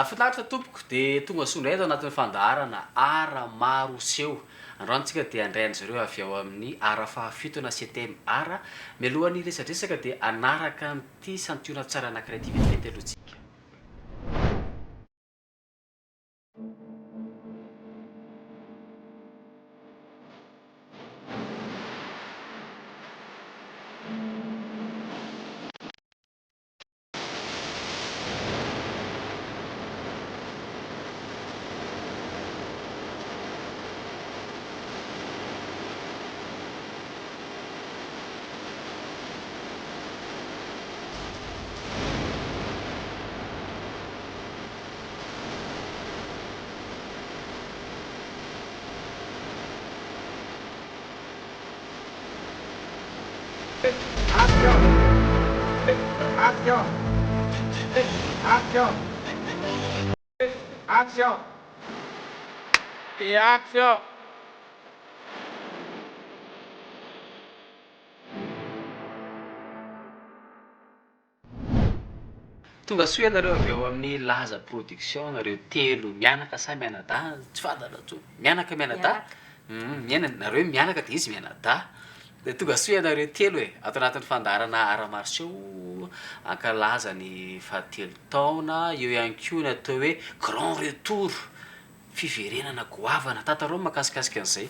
Finaritra tompoko dia tonga soa indray ato anatin'ny fandaharana Art maro seho. Androany tsika dia handray an-dry zareo avy ao amin'ny Art fahafito na CTM Art. Mialohan'ny hiresadresaka dia hanaraka an'ity santionany tsara anankiray ity vetivety aloha tsika. Tonga soa ianareo avy ao amin'ny Laza Production, nareo telo mianaka sa mianadahy? Tsy fantatra intsony. Mianaka mianadahy? Miaina, nareo mianaka dia izy mianadahy. Dia tonga soa ianareo telo e, ato anatin'ny fandaharana Art Martiaux hankalaza ny fahatelo taona, eo ihany koa ny atao hoe grand retour, fiverenana goavana. Tantarao ny mahakasikasika an'izay.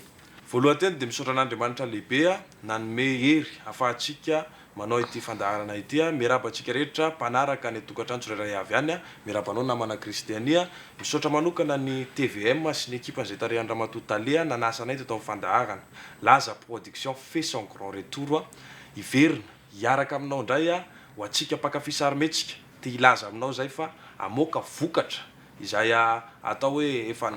Voalohany teny dia misaotra an'Andriamanitra lehibe nanome hery ahafahantsika manao ity fandaharana ity. Miarahaba antsika rehetra mpanaraka any an-tokantrano tsirairay avy any. Miarahaba anao namana Kristiania. Misaotra manokana ny tvm sy ny ekipany izay tarihan'i Ramatoa Tale nanasa anay teto amin'ny fandaharana. Laza Production fait son grand retour. Hiverina hiaraka aminao indray ho antsika mpankafy sarimihetsika. Te hilaza aminao izay fa hamoaka vokatra izay atao hoe efa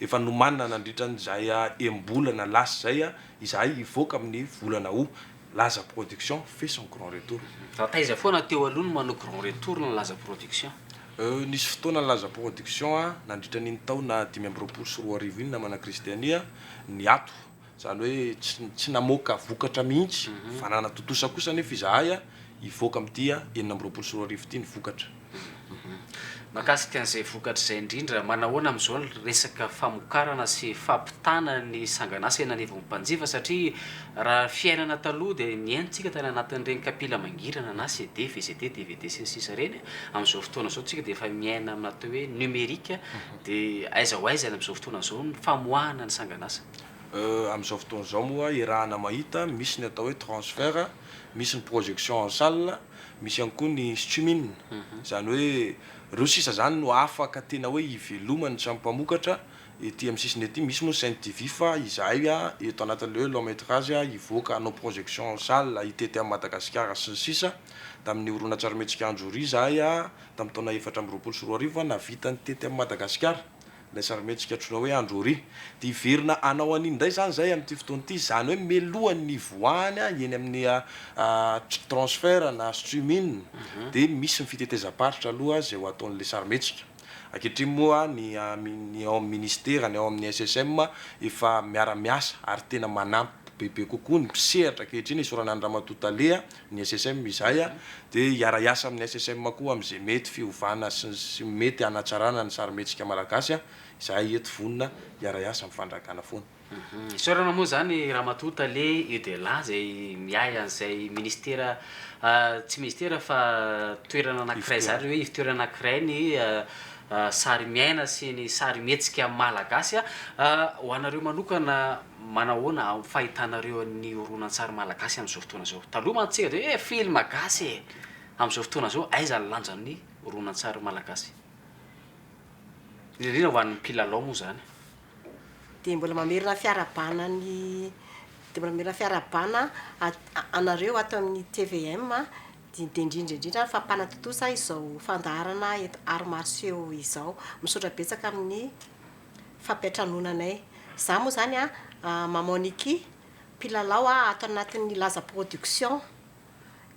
efa nomanina nandritra an'izay enim-bolana lasa izay izahay hivoaka amin'ny volana août. Laza Production fait son grand retour. Fa taiza foana teo aloha no manao grand retour ny Laza Production? Nisy fotoana ny Laza Production nandritra an'iny taona 2025 iny namana Christiania niato, izany hoe tsy tsy namoaka vokatra mihitsy fa nanatontosa kosa anefa izahay hivoaka amin'ity 2026 ity ny vokatra. Mahakasika an'izay vokatra izay indrindra, manahoana amin'izao ny resaka famokarana sy fampitana ny sangan'asa eny anivon'ny mpanjifa satria raha fiainana taloha dia niaintsika tany anatin'ireny kapila mangirana na CD, VCD, dvd sy ny sisa ireny, amin'izao fotoana izao tsika dia efa miaina amin'ny atao hoe numérique dia aiza ho aiza amin'izao fotoana izao ny famoahana ny sangan'asa? Amin'izao fotoana izao moa iarahana mahita misy ny atao hoe transfert, misy ny projection en salle, Misy ihany koa ny streaming, izany hoe ireo sisa izany no afaka tena hoe hiveloman'ny samy mpamokatra ety amin'ny sisiny ety. Misy moa ny Sen TV fa izahay eto anatin'ilay hoe long métrage hivoaka hanao projection en salle, hitety an'i Madagasikara sy ny sisa. Tamin'ny horonantsarimihetsika Anjoria izahay tamin'ny taona 2024 nahavita nitety an'i Madagasikara. Ilay sarimihetsika antsoina hoe Androry. Dia hiverina hanao an'iny indray izany izahay amin'ity fotoana ity, izany hoe mialohan'ny hivoahany eny amin'ny transfert na streaming dia misy ny fitetezam-paritra aloha izay ho ataon'ilay sarimihetsika. Ankehitriny moa ny ny ao amin'ny ministera, ny ao amin'ny SSM efa miara-miasa ary tena manampy bebe kokoa ny mpisehatra ankehitriny, isaorana an'i Ramatoa Tale ny SSM izahay dia hiara-hiasa amin'ny SSM koa amin'izay mety fiovana sy sy mety hanatsarana ny sarimihetsika malagasy izahay eto vonona hiara-hiasa amin'ny fandragana foana. Isaorana moa izany Ramatoa Tale Eudela izay miahy an'izay ministera tsy ministera fa toerana anankiray izany hoe ivotoerana anankiray ny sary miaina sy ny sarimihetsika malagasy. Ho anareo manokana Manahoana amin'ny fahitanareo ny horonantsary malagasy amin'izao fotoana izao? Taloha mantsy tsika dia hoe film gasy e! Amin'izao fotoana izao aiza ny lanjan'ny horonantsary malagasy? Indrindra indrindra ho an'ny mpilalao moa izany. Dia mbola mamerina fiarahabana ny dia mbola mamerina fiarahabana anareo ato amin'ny tvm dia indrindra indrindra fa mpanatontosa izao fandaharana eto Arts Martiaux izao. Misaotra betsaka amin'ny fampiantranoana anay. Za moa zany a Maman Nicky, mpilalao ato anatin'ny Laza Production.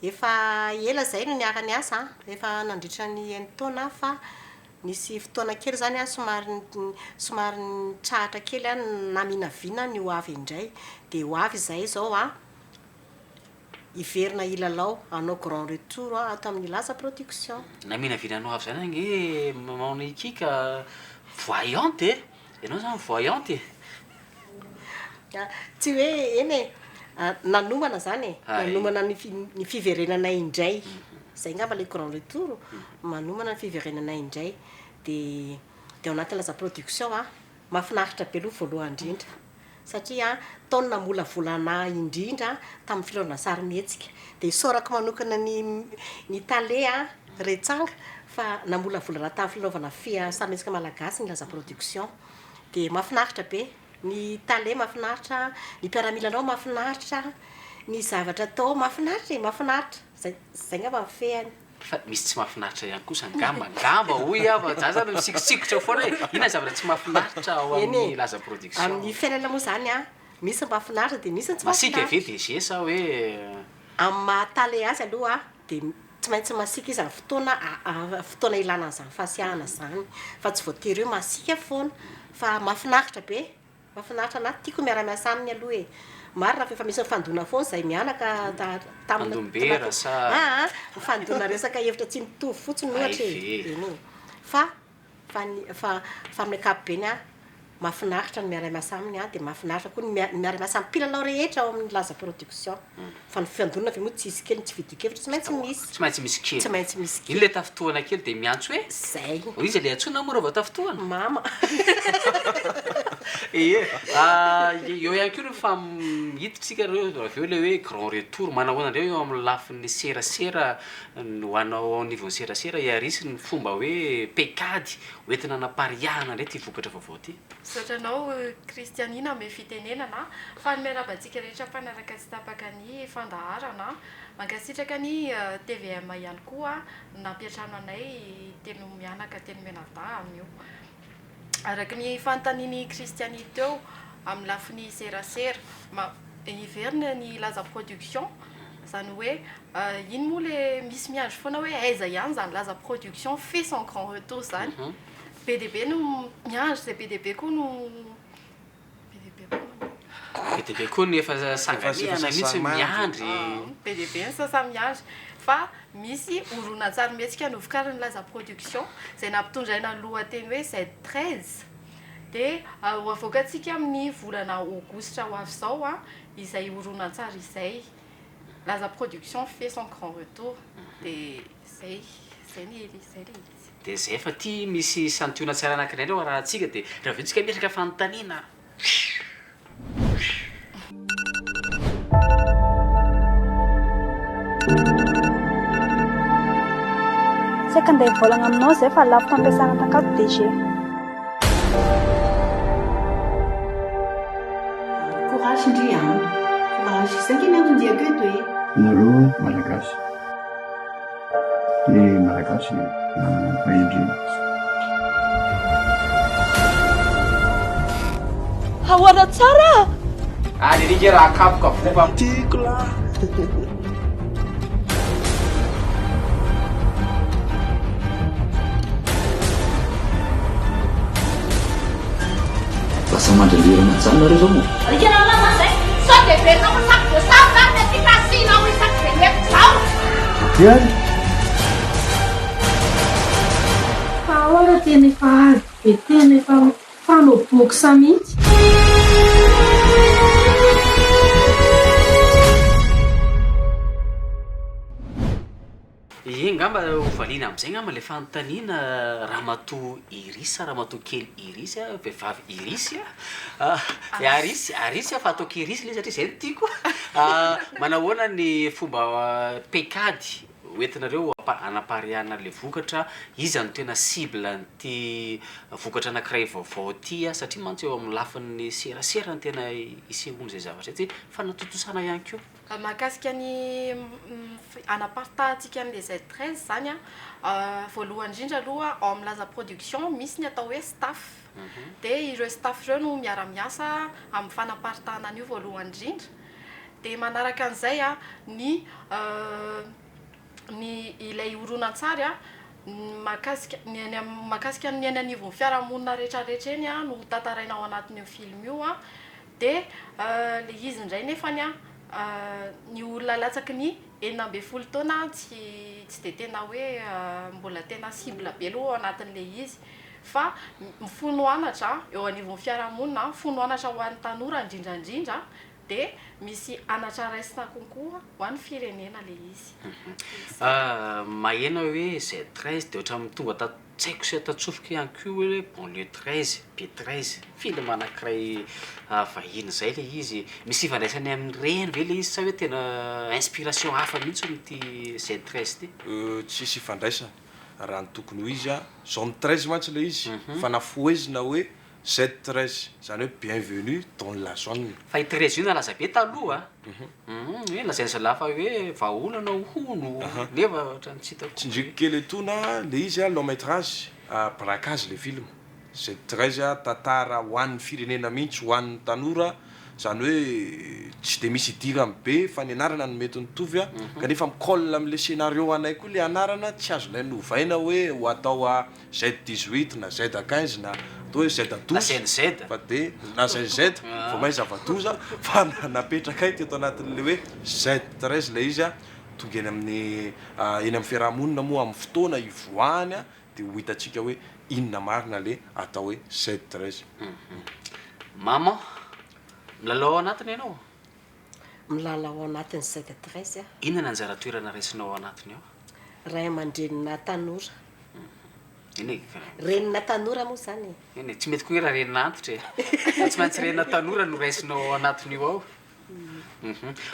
Efa ela zay no niara-niasa an, efa nandritra ny enin-taona fa nisy fotoana kely zany an somary somary nitsahatra kely an naminavina ny ho avy indray. Dia ho avy izay izao an. hiverina hilalao hanao grand retour ato amin'ny Laza Production. Naminavina anao avy izany ange maman Nicky ka voyante e! Ianao izany voyante e! Tsy hoe eny e, nanomana izany e, nanomana ny ny fiverenanay indray, izay angamba ilay grand retour, manomana ny fiverenanay indray, dia dia ao anatin'ny Laza Production aho, mahafinaritra be aloha voalohany indrindra, satria tao no namolavola anah indrindra tamin'ny filaonana sarimihetsika, dia isaorako manokana ny ny tale an, Retsanga fa namolavola anah tamin'ny filaovana fia sarimihetsika malagasy ny Laza Production, dia mahafinaritra be. Ny tale mahafinaritra, ny mpiaramilanao mahafinaritra, ny zavatra atao mahafinaritra e, mahafinaritra, zay zay ngamba ny fehiny. Fa misy tsy mahafinaritra ihany kosa angamba, angamba hoy aho fa za zany misikosikotra foana hoe inona ny zavatra tsy mahafinaritra ao Eny e, amin'ny Laza Production. amin'ny fiainana moa zany an, misy ny mahafinaritra dia misy ny tsy Masiaka ve mahafinaritra. DG sa hoe. Amin'ny maha tale azy aloha dia tsy maintsy masiaka izy amin'ny fotoana fotoana ilana an'izany fahasiahana izany fa tsy voatery hoe masiaka foana fa mahafinaritra be, mahafinaritra anah, tiako ny miara-miasa aminy aloha e, marina fa efa misy mifandona foana izahay mianaka tamin'ny Fandom-bera sa. Aa mifandona resaka hevitra tsy mitovy fotsiny ohatra Hay e, ve. eny e, fa Fa ny fa fa amin'ny ankapobeny an, mahafinaritra ny miara-miasa aminy an, dia mahafinaritra koa ny mia- ny miara-miasa amin'ny mpilalao rehetra ao amin'ny Laza Production. Fa ny fiandonana ve moa tsy hisy kely, ny tsy fidin-kevitra tsy maintsy misy. Tsy maintsy misy kely. Tsy maintsy misy Iny kely. ilay tafintohana kely dia miantso hoe? Zay. Ho iza ilay antsoina moa raha vao tafintohana? Mama. Ie. Eo ihany koa rehefa hiditra isika ireo avy eo ilay hoe grand retour, manahoana indray eo amin'ny lafiny serasera Ho anao ao anivon'ny serasera Iaris ny fomba hoe paikady hoentina hanapariahana indray ity vokatra vaovao ity. Misaotra anao Christiania nanome fitenenana. Faly miarahaba antsika rehetra mpanaraka tsy tapaka ny fandaharana. Mankasitraka ny tvm ihany koa nampiantrano anay telo mianaka telo mianadahy amin'io. Araka ny fanontanian'i Christiania teo amin'ny lafiny serasera, hiverina ny Laza Production, izany hoe iny moa le misy miandry foana hoe aiza ihany izany Laza Production fait son grand retour izany. Be dia be no miandry dia be dia be koa no be dia be koa Be dia be koa ny efa sanganehana mihitsy miandry. Be dia be ny sasa miandry fa misy horonantsarimihetsika novokarin'ny Laza Production izay nampitondraina ny lohateny hoe Z 13 dia ho avoakantsika amin'ny volana aogositra ho avy izao izay horonantsary izay. Laza Production fait son grand retour dia izay, izay ny izay ilay izy. Dia izay fa ity misy santionan-tsary anankiray indray ho arahantsika dia raha avy eo tsika hametraka fanontaniana. Saika andeha hivolagna aminao zay fa lafo fampiasana takato DG. Courage ndry an! Courage! Zay nge ny anton-diako eto e! Nareo Malagasy. Ny Malagasy manana ny fahendrena. Ahoana tsara? Ary ery nge raha kapoka voa. Tiako lah. Lasa mandry lerana zany nareo zao moa? Alika rahalahy zany zay, sao dia heverinao fa saky voasary zany ny aty ka asianao isaky izay mety zao. Ok ary. Fa ahoana tena efa ady be tena efa mifanao boxe mihitsy. Ie, angamba ho valiana amin'izay angamba ilay fanontaniana ramatoa Iris, ramatoa kely Iris, vehivavy Iris, Aris, Aris fa ataoko Iris ilay izy satria izay no tiako. Manahoana ny fomba paikady hoentinareo hanapariahana an'ilay vokatra, iza no tena cible an'ity vokatra anankiray vaovao ity satria mantsy eo amin'ny lafiny serasera no tena isehoan'izay zavatra izay, fanatontosana ihany koa. Mahakasika ny hanaparitahantsika an'ilay Z 13 izany an, voalohany indrindra aloha ao amin'ny Laza Production misy ny atao hoe staff, dia ireo staff ireo no miara-miasa amin'ny fanaparitahana an'io voalohany indrindra, dia manaraka an'izay an ny ny ilay horonantsary an mahakasika ny eny amin'ny mahakasika ny eny anivon'ny fiarahamonina rehetrarehetra eny an no tantaraina ao anatin'io film io an, Dia ilay izy indray nefany an, Ny olona latsaky ny 16 taona tsy tsy dia tena hoe mbola tena cible be aloha ao anatin'ilay izy fa mifono anatra eo anivon'ny fiarahamonina, mifono anatra ho an'ny tanora indrindra indrindra dia misy anatra raisina konkoa ho an'ny firenena ilay izy. Maheno aho hoe Z 13 dia ohatran'ny tonga tato-tsaiko sy tato-tsofiko ihany koa hoe banlieue 13, B 13, film anankiray vahiny izay ilay izy. Misy ifandraisany amin'ireny ve ilay izy sa hoe tena inspiration hafa mihitsy ity Z 13 ity? Tsisy ifandraisany raha ny tokony ho izy, zone 13 mantsy ilay izy fa nafohezina hoe Z 13, izany hoe bienvenue dans la zone. Fa i 13 io nalaza be taloha a! Hoe lazain'ny zalahy fa hoe vahaolana hono, nefa ohatran'ny tsy hitako. Tsindriko kely etoana le izy a, long métrage, braquage le film, Z 13 tantara ho an'ny firenena mihitsy, ho an'ny tanora, izany hoe tsy de misy idirany be fa ny anarana no mety mitovy a, kanefa mi-colle amle scénario anay koa le anarana, tsy azonay novaina hoe ho atao Z 18 na Z 15 na atao hoe Z 12 fa dia na ZZ vao may zava-doza fa napetrakay teto anatin'ilay hoe Z 13 ilay izy tonga eny amin'ny eny amin'ny fiaraha-monina moa amin'ny fotoana ivoahany dia ho hitantsika hoe inona marina ilay atao hoe Z 13. Maman, milalao ao anatiny ianao? Milalao ao anatin'ny Z 13 aho. Inona ny anjara toerana raisinao ao anatiny ao? Ray aman-drenina tanora. Eny e. Renina tanora moa izany e. Eny e, tsy mety koa hoe raha renina antitra e. Fa tsy maintsy renina tanora no raisinao ao anatin'io ao.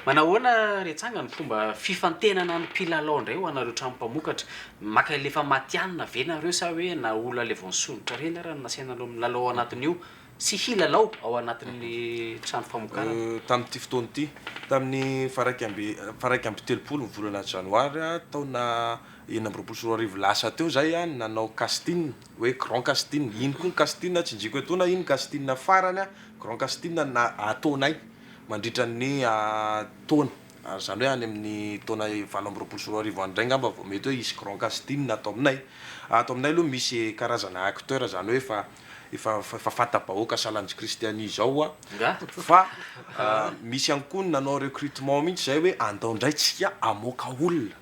Manahoana ry Tsanga ny fomba fifantenana ny mpilalao indray ho anareo trano mpamokatra? Maka ilay efa matihanina ve nareo sa hoe na olona ilay vao nisondrotra ireny ara no nasainareo milalao ao anatin'io sy hilalao ao anatin'ny trano famokarana? Tamin'ity fotoana ity, tamin'ny faha-31 ny volana janoary taona 2026 lasa teo izay aho no nanao casting, hoe grand casting, iny koa ny casting tsindriako etoana, iny ny casting farany, grand casting na ataonay mandritra ny taona, ary izany hoe any amin'ny taona 2028 any indray angamba vao mety hoe hisy grand casting ato aminay. Ato aminay aloha misy karazana acteur izany hoe efa efa efa fanta-bahoaka sahalan'i Christiani izao a, fa misy ihany koa ny nanao recrutement mihitsy izay hoe andao indray tsika hamoaka olona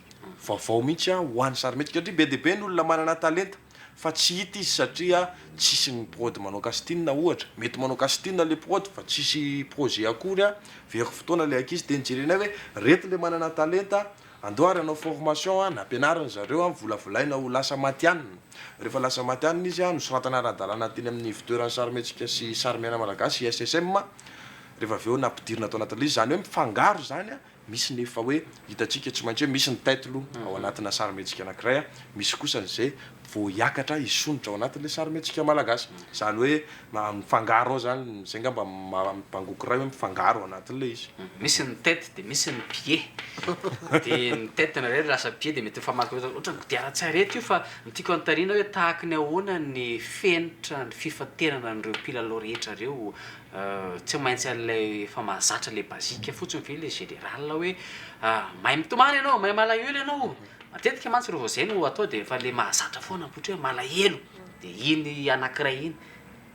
vaovao mihitsy ho an'ny sarimihetsika satria be dia be ny olona manana talenta fa tsy hita izy satria tsisy ny prod manao casting ohatra, mety manao casting le prod fa tsisy projet akory a, very fotoana le ankizy dia nijerenay hoe reto le manana talenta Andao ary hanao formation an, nampianariny zareo an, volavolaina ho lasa matihanina. Rehefa lasa matihanina izy an, nosoratana ara-dalàna teny amin'ny ivontoeran'ny sarimihetsika sy sarimiaina malagasy, ISSM, rehefa avy eo nampidirina tao anatin'ilay izy. Izany hoe mifangaro izany an, misy ny efa hoe hitantsika tsy maintsy hoe misy ny tête aloha ao anatina sarimihetsika anankiray an, misy kosa ny izay vao hiakatra hisondrotra ao anatin'ilay sarimihetsika malagasy. Izany hoe mifangaro ao izany, izay angamba mibangoky iray hoe mifangaro ao anatin'ilay izy. Misy ny tête dia misy ny pied. Dia ny tête indraindray lasa pied dia mety mifamadika ohatran'ny kodiaran-tsarety io fa ny tiako anontaniana hoe tahaky ny ahoana ny fenitra ny fifantenana an'ireo mpilalao rehetra ireo? Tsy maintsy an'ilay efa mahazatra ilay basique fotsiny ve ilay général hoe mahay mitomany ianao, mahay malahelo ianao? Matetika mantsy reo vao zay no atao de efa le mahazatra foana mipoitra hoe malahelo de iny anakiray iny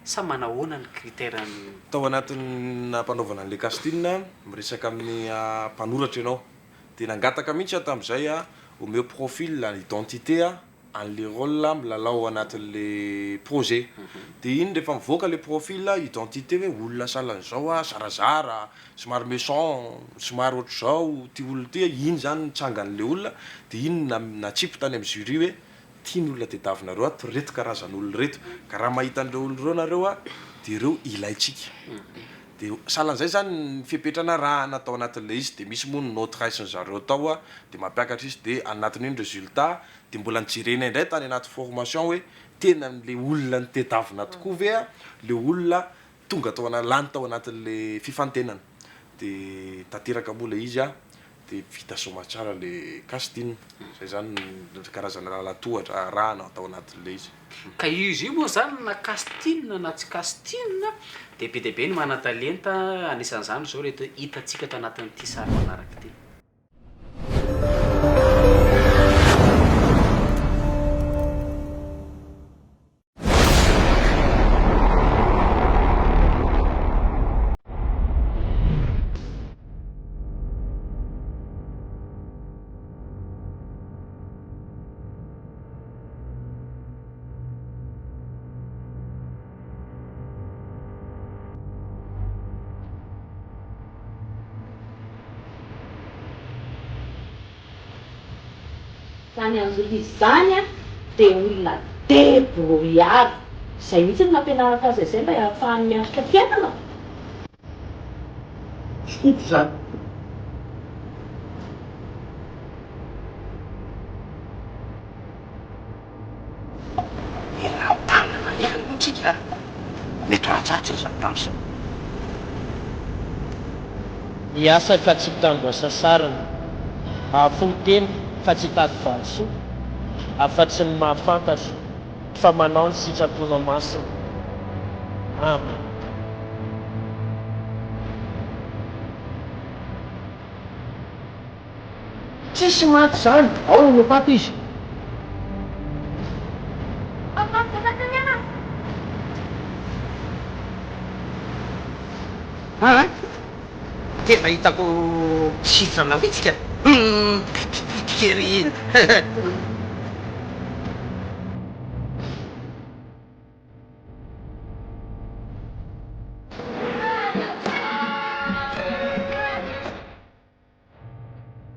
sa manahoana ny critère ny. Tao anatin'ny nampanaovana an'ilay casting, miresaka amin'ny mpanoratra ianao, dia nangataka mihitsy aho tamin'izay omeo profil, identité an'ilay rôle milalao ao anatin'ilay projet, dia iny rehefa mivoaka ilay profil, identité hoe olona sahalan'izao aho, zarazara, somary méchant, somary ohatr'izao ity olona ity, iny zany ny tsangan'ilay olona, dia iny no natsipy tany amin'ny jury hoe ity ny olona tediavinareo ato, ireto karazan'olona ireto, ka raha mahita an'ireo olona ireo nareo an, dia ireo ilaintsika. Dia sahalan'izay zany ny fepetra narahana tao anatin'ilay izy, dia misy moa ny note raisin'ny zareo tao an, dia mampiakatra izy, dia anatin'io ny résultat, dia mbola nojerena indray tany anaty formation hoe tena ilay olona notedavina tokoa ve an, ilay olona Tonga tao ana lany tao anatin'le fifantenana de tanteraka moa le izy a de vita soamatsara le casting, zay zany ny karazana lalan-tohatra arahana tao anatin'le izy. Ka izy io moa zany na casting na tsy casting de be dia be ny manan-talenta, anisan'izany izao ireto hitantsika ato anatin'ity sary manaraka ity. Zany Anjolie izany dia olona debrouillard. Izay mihitsy no nampianarako azy izay mba hahafahany miatrika fiainana. Scoop zany. Eran-tanana ihany moa tsika mety hahatratra izany tanjona izany. Miasa ka tsy mitandro hasasarana. Hahafoy tena fa tsy hitady valisoa, afa-tsy ny mahafantatra fa manao ny sitraponao masina. Amen. Tsisy maty zany, ao no faty izy. Aa tena hitako sitrana mihitsy ka! Humm pitipitika ery iny.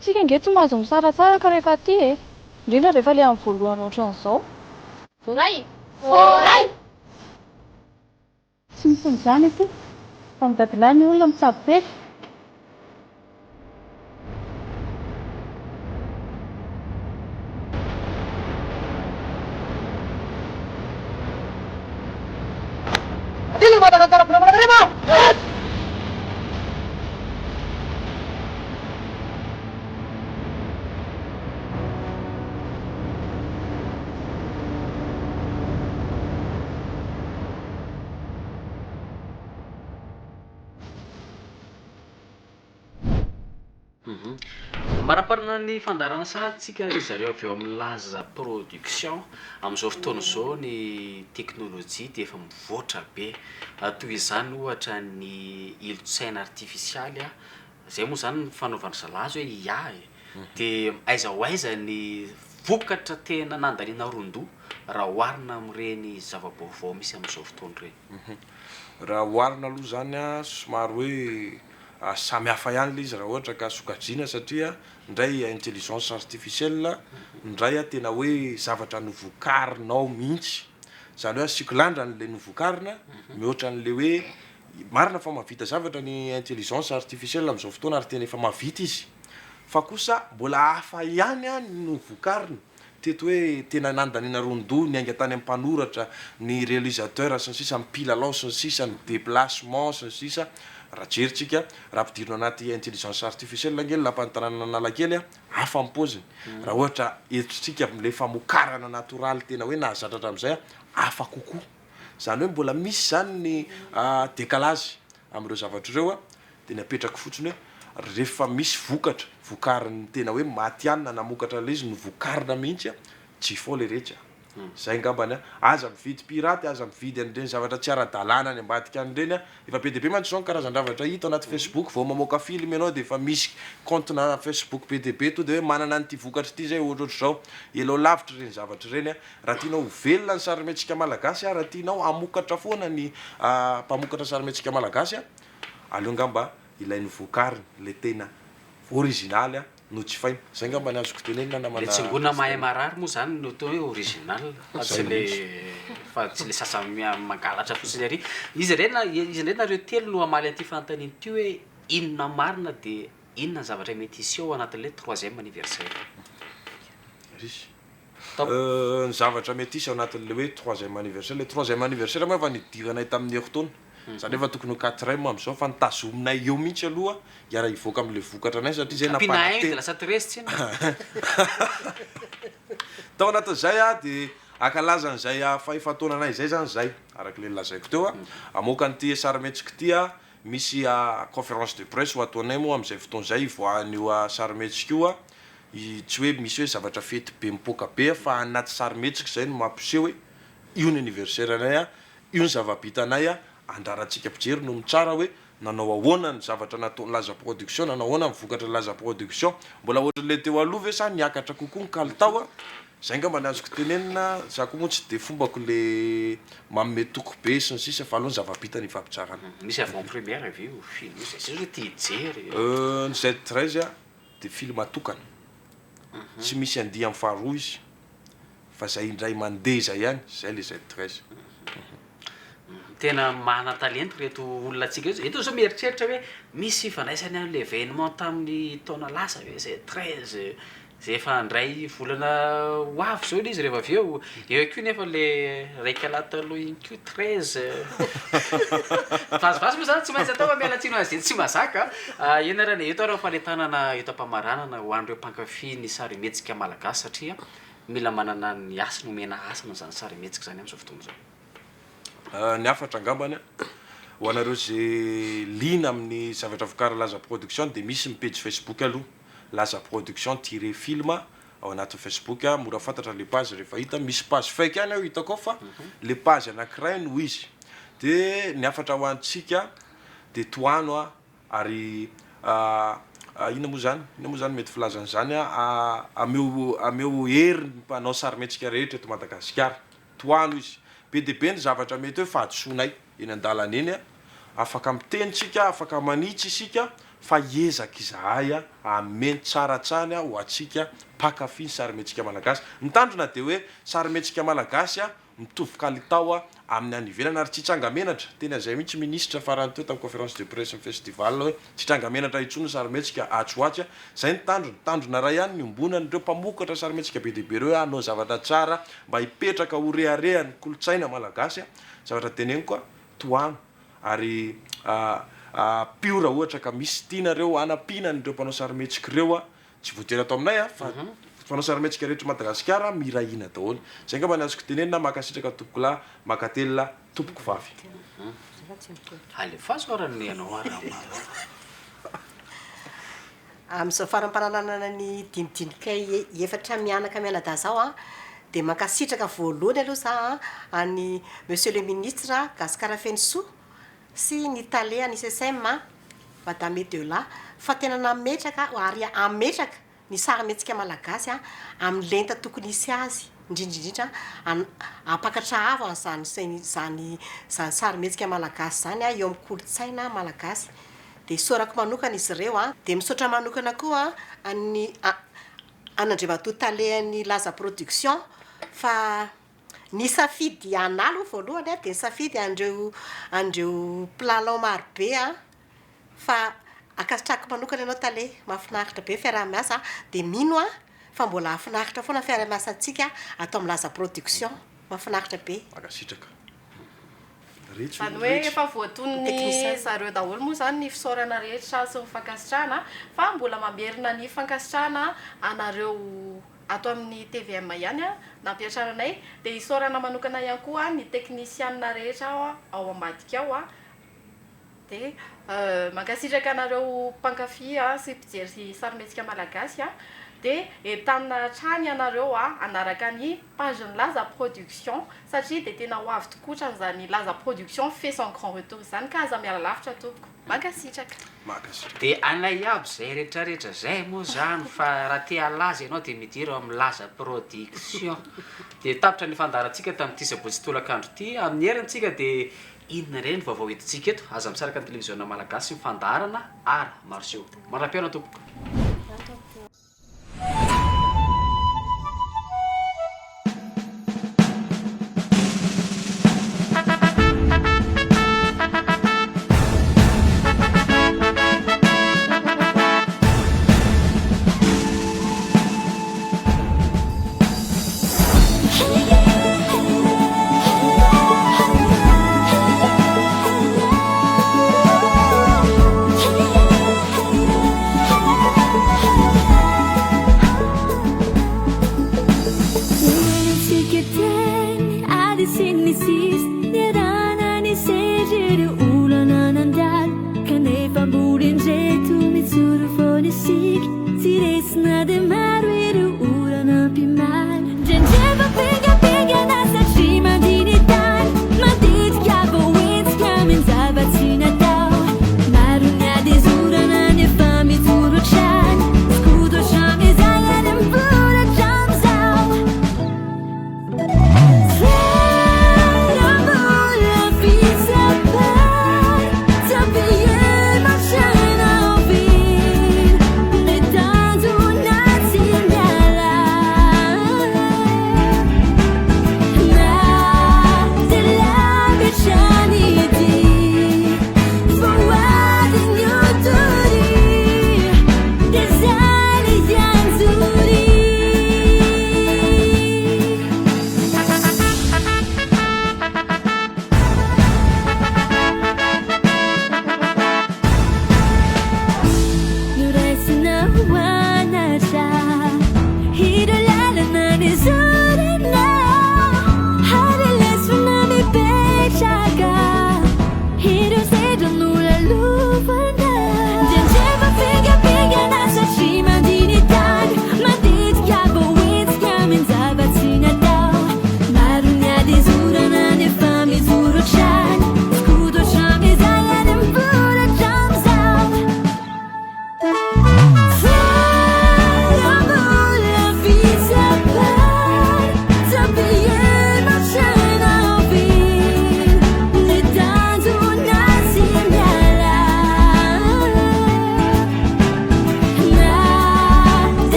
Tsika ange tsy mahazo misaratsaraka rehefa aty e! Indrindra rehefa le amin'ny voalohany ohatran'izao. Voaray! Voaray! Tsy misy an'izany aty fa midadilahy ny olona mitsabo tena. Manaparana ny fandaharana sahady tsika ry zareo avy eo amin'ny Laza Production. Amin'izao fotoana izao ny teknolojia dia efa mivoatra be. Toy izany ohatra ny ilon-tsaina artifisialy, izay moa izany ny fanaovan-dry zalahy azy hoe IA e. Dia aiza ho aiza ny vokatra tena nandaniana ron-doha raha oharina amin'ireny zava-baovao misy amin'izao fotoana ireny? Raha oharina aloha izany an, somary hoe samy hafa ihany ilay izy raha ohatra ka sokajiana satria indray intelligence artificielle, indray tena hoe zavatra novokarinao mihitsy, izany hoe asiako lanjany ilay novokarina mihoatra an'ilay hoe, marina fa mahavita zavatra ny intelligence artificielle amin'izao fotoana ary tena efa mahavita izy fa kosa mbola hafa ihany ny novokarina teto hoe tena nandaniana ron-doha niainga tany amin'ny mpanoratra, ny réalisateur sy ny sisa, ny mpilalao sy ny sisa, ny déplacement sy ny sisa, raha jerintsika, raha ampidirina anaty intelligence artificielle ange ny lapan'ny tanànan'Analakely a, hafa ny paoziny, raha ohatra entintsika amin'ilay famokarana natoraly tena hoe nahazatra hatramin'izay a, hafa kokoa, izany hoe mbola misy izany ny décalage amin'ireo zavatra ireo a, Dia ny apetrako fotsiny hoe rehefa misy vokatra vokarin'ny tena hoe matihanina namokatra an'ilay izy novokarina mihitsy a, jifao le retsy a. Zay angambany a. Aza mividy piraty, aza mividy an'ireny zavatra tsy ara-dalàna any ambadika any ireny a. Efa be dia be mantsy izao ny karazan-javatra hita anaty facebook, vao mamoaka film ianao dia efa misy compte-na facebook be dia be to dia hoe manana an'ity vokatra ity zay ohatrohatr'izao. Elao lavitra ireny zavatra ireny a. Raha tianao ho velona ny sarimihetsika malagasy a, raha tianao hamokatra foana ny mpamokatra sarimihetsika malagasy a, Aleo angamba ilay novokariny, ilay tena originaly no jifaina. Zay angamba ny azoko tenenina namana Le tsingona mahay marary moa zany no atao hoe original fa tsy le fa tsy le sasany mangalatra fotsiny ary. Iza indray na iza indray nareo telo no hamaly an'ity fanontaniana ity hoe inona marina dia inona ny zavatra mety hiseho ao anatin'ilay troisième anniversaire? Risy. Ny zavatra mety hisy ao anatin'ilay hoe troisième anniversaire, ilay troisième anniversaire moa efa nidiranay tamin'ny herintaona. Zany efa tokony ho quatrième amizao fa ny tazominay eo mihitsy aloha hiara hivoaka amle vokatra anay satria zay Ampiana un de lasa treize tsinona. Tao anatin'izay aho de hankalaza an'izay fahefa-taonanay izay zany zay araka le nolazaiko teo a, hamoaka an'ity sarimihetsika ity aho, misy conférence de presse ho ataonay moa am'izay fotoana izay hivoahan'io sarimihetsika io a, tsy hoe misy hoe zavatra fety be mipoaka be fa anaty sarimihetsika izay no mampiseho hoe io ny anniversaire anay a, Io ny zava-bitanay a, andrarantsika mpijery no mitsara hoe nanao ahoana ny zavatra nataon'i Laza Production, nanao ahoana ny vokatry ny Laza Production, mbola ohatran'ilay teo aloha ve sa niakatra kokoa ny kalitao a, zay angamba ny azoko tenenina, za koa moa tsy de fombako le manome toky be sy ny sisa fa aleo ny zava-bita no ifampitsarana. Misy avant première ve io film io zay zay aloha te hijery e. Ny Z 13 a dia film tokana. Tsy misy andiany faharoa izy fa zay indray mandeha zay ihany, zay le Z 13. Tena manan-talenta ireto olona antsika ireto. Eto zao mieritreritra hoe misy ifandraisany amin'ilay événement tamin'ny taona lasa ve Z 13 Izay efa handray volana ho avy izao ilay izy rehefa avy eo. Eo ihany koa nefa ilay raika lahy taloha iny koa 13. Vazivazy moa izany tsy maintsy atao fa miala tsiny ho an'izay tsy mahazaka a. Eny ary anie, eto ary ny fanentanana eto am-pamaranana ho an'ireo mpankafy ny sarimihetsika malagasy satria mila manana ny hasiny, omena hasina izany sarimihetsika izany amin'izao fotoana izao. Ny hafatra angambany ho anareo izay liana amin'ny zavatra vokarin'ny Laza Production dia misy ny pejy Facebook aloha. Laza production tiret film ao anatin'ny facebook a, mora fantatra le page rehefa hita, misy page fake ihany ao hitako ao fa le page anakiray no izy, de ny hafatra ho antsika de tohano a, ary inona moa zany, inona moa zany mety filaza an'izany a, ameo ameo hery ny mpanao sarimihetsika rehetra eto Madagasikara, tohano izy, be dia be ny zavatra mety hoe fahadisoanay eny an-dalana eny a, Afaka miteny tsika, afaka manitsy isika fa hiezaka izahay hanome ny tsara hatrany ho antsika mpankafy ny sarimihetsika malagasy. Ny tanjona dia hoe sarimihetsika malagasy mitovy kalitao amin'ny any ivelany ary tsy hitranga-menatra, teny an'izay mihitsy minisitra farany teo tamin'ny conférence de presse ny festival hoe tsy hitranga-menatra intsony ny sarimihetsika atsy ho atsy. Izay ny tanjona, tanjona iray ihany ny iombonan'ireo mpamokatra sarimihetsika be dia be ireo hoe hanao zavatra tsara mba hipetraka ho reharehan'ny kolontsaina malagasy. Zavatra teneniko. Tohano ary ampio raha ohatra ka misy tianareo hanampiana an'ireo mpanao sarimihetsika ireo a, tsy voatery ato aminay a, fa mpanao sarimihetsika rehetra Madagasikara miray hina daholo. Zay angamba ny azoko tenenina, mankasitraka tompokolahy, mankatelina tompokovavy. Alefaso ara ny anao ara marina. Amin'izao farampananana ny dinidinikay efatra mianaka mianadahy izao an, dia mankasitraka voalohany aloha za an, an'i Monsieur le Ministre Gascar Fenosoa sy ny Tale an'ny SSM Madame Edela fa tena nametraka ary hametraka ny sarimihetsika malagasy amin'ny lenta tokony hisy azy, indrindra indrindra hampakatra avo an'izany izany izany sarimihetsika malagasy izany eo amin'ny kolontsaina malagasy. Dia isaorako manokana izy ireo an. Dia misaotra manokana koa an'ny an'Andriamatoa Talehan'ny Laza Production fa nisafidy anà aloha voalohany an, dia nisafidy an'ireo an'ireo mpilalao marobe an, fa ankasitrahako manokana ianao Tale, mahafinaritra be ny fiaraha-miasa, dia mino aho fa mbola hahafinaritra foana ny fiaraha-miasantsika ato amin'ny Laza Production, mahafinaritra be. Mankasitraka. Izany hoe efa voatonon'ny zareo daholo moa izany ny fisaorana rehetra sy ny fankasitrahana fa mbola mamerina ny fankasitrahana anareo ato amin'ny tvm ihany nampiantrano anay dia isaorana manokana ihany koa ny teknisianina rehetra ao ambadika ao Dia mankasitraka anareo mpankafy sy mpijery sarimihetsika malagasy dia entanina hatrany ianareo hanaraka ny page-n'ny Laza Production satria dia tena ho avy tokoa hatrany izany Laza Production fait son grand retour izany ka aza miala lavitra tompoko. Mankasitraka. Mankasitraka. Dia anay aby zay retraretra zay moa zany fa raha te halaza ianao dia midira ao amin'ny Laza Production. Dia tapitra ny fandaharantsika tamin'ity sabotsy tolakandro ity. Amin'ny heriny tsika dia Inona indray ny vaovao entintsika eto? Aza misaraka ny televiziona malagasy sy ny fandaharana Art martiaux. Mandra-pihaona tompoko.